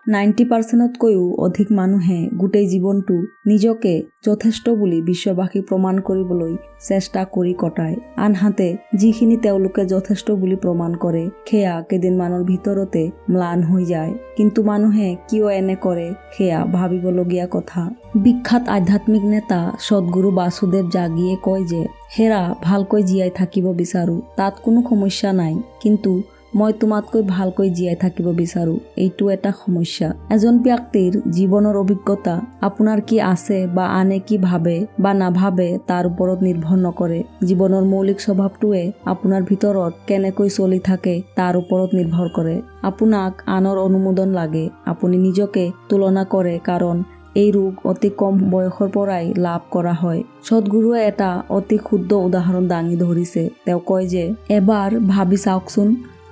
Ninety পাৰ্চেণ্টতকৈও অধিক মানুহে গোটেই জীৱনটো নিজকে যথেষ্ট বুলি বিশ্ববাসীক প্ৰমাণ কৰিবলৈ চেষ্টা কৰি কটায়। আনহাতে যিখিনি তেওঁলোকে যথেষ্ট বুলি প্ৰমাণ কৰে, সেয়া কেইদিনমানৰ ভিতৰতে ম্লান হৈ যায়। কিন্তু মানুহে কিয় এনে কৰে, সেয়া ভাবিবলগীয়া কথা। বিখ্যাত আধ্যাত্মিক নেতা সদগুৰু বাসুদেৱ জাগীয়ে কয় যে, হেৰা, ভালকৈ জীয়াই থাকিব বিচাৰোঁ, তাত কোনো সমস্যা নাই। কিন্তু মই তোমাতকৈ ভালকৈ জীয়াই থাকিব বিচাৰোঁ, এইটো এটা সমস্যা। এজন ব্যক্তিৰ জীৱনৰ অভিজ্ঞতা আপোনাৰ কি আছে বা আনে কি ভাবে বা নাভাবে তাৰ ওপৰত নিৰ্ভৰ নকৰে। জীৱনৰ মৌলিক স্বভাৱটোৱে আপোনাৰ ভিতৰত কেনেকৈ চলি থাকে তাৰ ওপৰত নিৰ্ভৰ কৰে। আপোনাক আনৰ অনুমোদন লাগে। আপুনি নিজকে তুলনা কৰে কাৰণ এই ৰোগ অতি কম বয়সৰ পৰাই লাভ কৰা হয়। সদগুৰুৱে এটা অতি ক্ষুদ্ৰ উদাহৰণ দাঙি ধৰিছে। তেওঁ কয় যে, এবাৰ ভাবি চাওকচোন,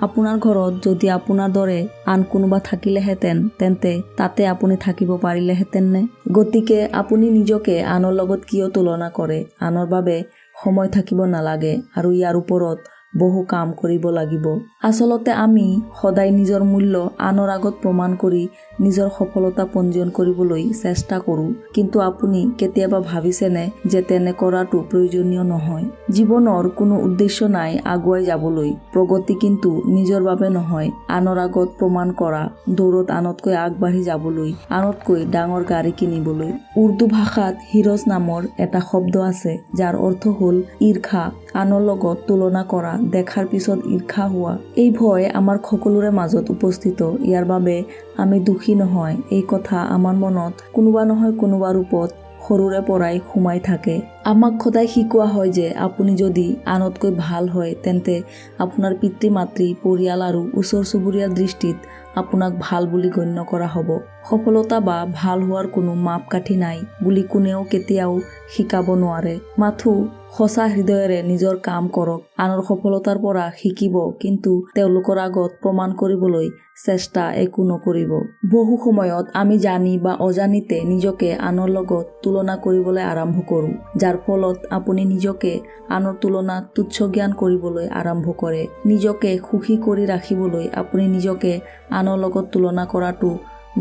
আপোনাৰ ঘৰত যদি আপোনাৰ দৰে আন কোনোবা থাকিলেহেঁতেন, তেন্তে তাতে আপুনি থাকিব পাৰিলেহেঁতেননে? গতিকে আপুনি নিজকে আনৰ লগত কিয় তুলনা কৰে? আনৰ বাবে সময় থাকিব নালাগে আৰু ইয়াৰ ওপৰত বহু কাম কৰিব লাগিব। আচলতে আমি সদায় নিজৰ মূল্য আনৰ আগত প্ৰমাণ কৰি নিজৰ সফলতা পঞ্জীয়ন কৰিবলৈ চেষ্টা কৰোঁ। কিন্তু আপুনি কেতিয়াবা ভাবিছেনে যে তেনে কৰাটো প্ৰয়োজনীয় নহয়? জীৱনৰ কোনো উদ্দেশ্য নাই আগুৱাই যাবলৈ। প্ৰগতি কিন্তু নিজৰ বাবে নহয়, আনৰ আগত প্ৰমাণ কৰা, দৌৰত আনতকৈ আগবাঢ়ি যাবলৈ, আনতকৈ ডাঙৰ গাড়ী কিনিবলৈ। উৰ্দু ভাষাত হিৰজ নামৰ এটা শব্দ আছে, যাৰ অৰ্থ হ'ল ঈৰ্ষা, আনৰ লগত তুলনা কৰা, দেখাৰ পিছত ঈৰ্ষা হোৱা। এই ভয় আমাৰ সকলোৰে মাজত উপস্থিত। ইয়াৰ বাবে আমি দোষী নহয়। এই কথা আমাৰ মনত কোনোবা নহয় কোনোবা ৰূপত সৰুৰে পৰাই সোমাই থাকে। আমাক সদায় শিকোৱা হয় যে আপুনি যদি আনতকৈ ভাল হয়, তেন্তে আপোনাৰ পিতৃ-মাতৃ, পৰিয়াল আৰু ওচৰ চুবুৰীয়াৰ দৃষ্টিত আপোনাক ভাল বুলি গণ্য কৰা হ'ব। সফলতা বা ভাল হোৱাৰ কোনো মাপকাঠি নাই বুলি কোনেও কেতিয়াও শিকাব নোৱাৰে। মাথোঁ সঁচা হৃদয়েৰে নিজৰ কাম কৰক। আনৰ সফলতাৰ পৰা শিকিব, কিন্তু তেওঁলোকৰ আগত প্ৰমাণ কৰিবলৈ চেষ্টা একো নকৰিব। বহু সময়ত আমি জানি বা অজানিতে নিজকে আনৰ লগত তুলনা কৰিবলৈ আৰম্ভ কৰোঁ, যাৰ ফলত আপুনি নিজকে আনৰ তুলনাত তুচ্ছজ্ঞান কৰিবলৈ আৰম্ভ কৰে। নিজকে সুখী কৰি ৰাখিবলৈ আপুনি নিজকে আনৰ লগত তুলনা কৰাটো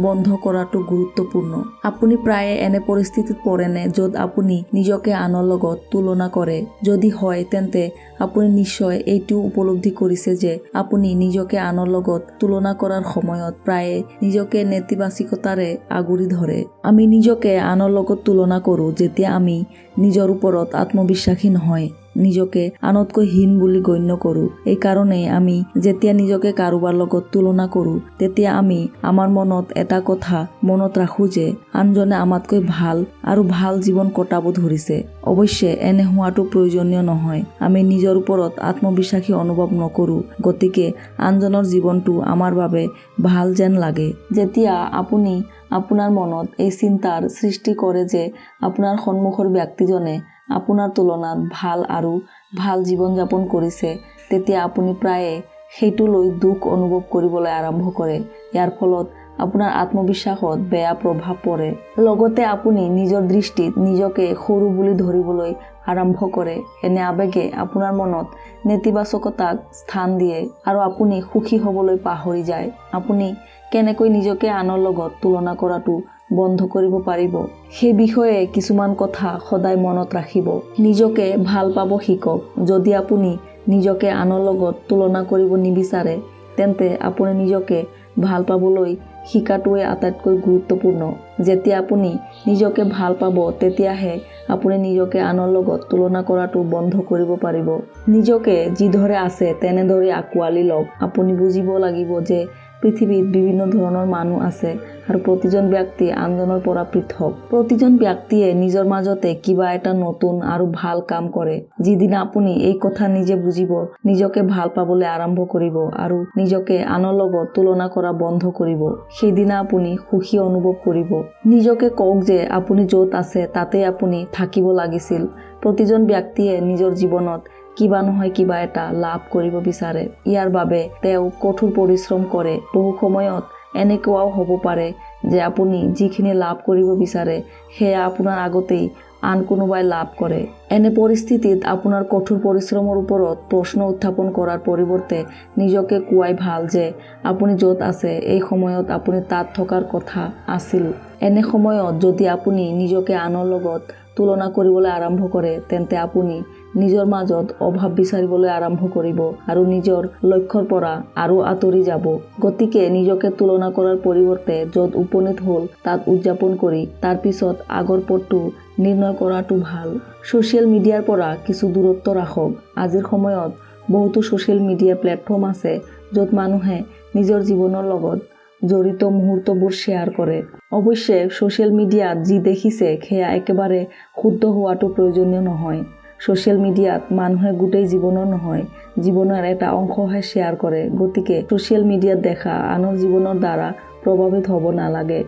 বন্ধ কৰাটো গুৰুত্বপূৰ্ণ। আপুনি প্ৰায়ে এনে পৰিস্থিতিত পৰেনে য'ত আপুনি নিজকে আনৰ লগত তুলনা কৰে? যদি হয়, তেন্তে আপুনি নিশ্চয় এইটোও উপলব্ধি কৰিছে যে আপুনি নিজকে আনৰ লগত তুলনা কৰাৰ সময়ত প্ৰায়ে নিজকে নেতিবাচকতাৰে আগুৰি ধৰে। আমি নিজকে আনৰ লগত তুলনা কৰোঁ যেতিয়া আমি নিজৰ ওপৰত আত্মবিশ্বাসী নহয়, নিজকে আনতকৈ হীন বুলি গণ্য কৰোঁ। এই কাৰণেই আমি যেতিয়া নিজকে কাৰোবাৰ লগত তুলনা কৰোঁ, তেতিয়া আমি আমাৰ মনত এটা কথা মনত ৰাখোঁ যে আনজনে আমাতকৈ ভাল আৰু ভাল জীৱন কটাব ধৰিছে। অৱশ্যে এনে হোৱাটো প্ৰয়োজনীয় নহয়। আমি নিজৰ ওপৰত আত্মবিশ্বাসী অনুভৱ নকৰোঁ, গতিকে আনজনৰ জীৱনটো আমাৰ বাবে ভাল যেন লাগে। যেতিয়া আপুনি আপোনাৰ মনত এই চিন্তাৰ সৃষ্টি কৰে যে আপোনাৰ সন্মুখৰ ব্যক্তিজনে আপোনাৰ তুলনাত ভাল আৰু ভাল জীৱন যাপন কৰিছে, তেতিয়া আপুনি প্ৰায়ে সেইটো লৈ দুখ অনুভৱ কৰিবলৈ আৰম্ভ কৰে। ইয়াৰ ফলত আপোনাৰ আত্মবিশ্বাসত বেয়া প্ৰভাৱ পৰে। লগতে আপুনি নিজৰ দৃষ্টিত নিজকে সৰু বুলি ধৰিবলৈ আৰম্ভ কৰে। এনে আৱেগে আপোনাৰ মনত নেতিবাচকতাক স্থান দিয়ে আৰু আপুনি সুখী হ'বলৈ পাহৰি যায়। আপুনি কেনেকৈ নিজকে আনৰ লগত তুলনা কৰাটো বন্ধ কৰিব পাৰিব, সেই বিষয়ে কিছুমান কথা সদায় মনত ৰাখিব। নিজকে ভাল পাব শিকক। যদি আপুনি নিজকে আনৰ লগত তুলনা কৰিব নিবিচাৰে, তেন্তে আপুনি নিজকে ভাল পাবলৈ শিকাটোৱে আটাইতকৈ গুৰুত্বপূৰ্ণ। যেতিয়া আপুনি নিজকে ভাল পাব, তেতিয়াহে আপুনি নিজকে আনৰ লগত তুলনা কৰাটো বন্ধ কৰিব পাৰিব। নিজকে যিদৰে আছে তেনেদৰে আঁকোৱালি লওক। আপুনি বুজিব লাগিব যে পৃথিৱীত বিভিন্ন ধৰণৰ মানুহ আছে আৰু প্ৰতিজন ব্যক্তি আনজনৰ পৰা পৃথক। প্ৰতিজন ব্যক্তিয়ে নিজৰ মাজতে কিবা এটা নতুন আৰু ভাল কাম কৰে। যিদিনা আপুনি এই কথা নিজে বুজিব, নিজকে ভাল পাবলৈ আৰম্ভ কৰিব আৰু নিজকে আনৰ লগত তুলনা কৰা বন্ধ কৰিব, সেইদিনা আপুনি সুখী অনুভৱ কৰিব। নিজকে কওক যে আপুনি য'ত আছে তাতেই আপুনি থাকিব লাগিছিল। প্ৰতিজন ব্যক্তিয়ে নিজৰ জীৱনত কিবা নহয় কিবা এটা লাভ কৰিব বিচাৰে। ইয়াৰ বাবে তেওঁ কঠোৰ পৰিশ্ৰম কৰে। বহু সময়ত এনেকুৱাও হ'ব পাৰে যে আপুনি যিখিনি লাভ কৰিব বিচাৰে সেয়া আপোনাৰ আগতেই আন কোনোবাই লাভ কৰে। এনে পৰিস্থিতিত আপোনাৰ কঠোৰ পৰিশ্ৰমৰ ওপৰত প্ৰশ্ন উত্থাপন কৰাৰ পৰিৱৰ্তে নিজকে কোৱাই ভাল যে আপুনি য'ত আছে, এই সময়ত আপুনি তাত থকাৰ কথা আছিল। এনে সময়ত যদি আপুনি নিজকে আনৰ লগত তুলনা কৰিবলৈ আৰম্ভ কৰে, তেন্তে আপুনি নিজৰ মাজত অভাৱ বিচাৰিবলৈ আৰম্ভ কৰিব আৰু নিজৰ লক্ষ্যৰ পৰা আৰু আঁতৰি যাব। গতিকে নিজকে তুলনা কৰাৰ পৰিৱৰ্তে য'ত উপনীত হ'ল তাত উদযাপন কৰি তাৰ পিছত আগৰ পথটো নিৰ্ণয় কৰাটো ভাল। ছ'চিয়েল মিডিয়াৰ পৰা কিছু দূৰত্ব ৰাখক। আজিৰ সময়ত বহুতো ছ'চিয়েল মিডিয়া প্লেটফৰ্ম আছে য'ত মানুহে নিজৰ জীৱনৰ লগত জড়িত মুহূৰ্তবোৰ শ্বেয়াৰ কৰে। অৱশ্যে ছ'চিয়েল মিডিয়াত যি দেখিছে সেয়া একেবাৰে শুদ্ধ হোৱাটো প্ৰয়োজনীয় নহয়। ছ'চিয়েল মিডিয়াত মানুহে গোটেই জীৱনৰ নহয়, জীৱনৰ এটা অংশহে শ্বেয়াৰ কৰে। গতিকে ছ'চিয়েল মিডিয়াত দেখা আনৰ জীৱনৰ দ্বাৰা প্ৰভাৱিত হ'ব নালাগে।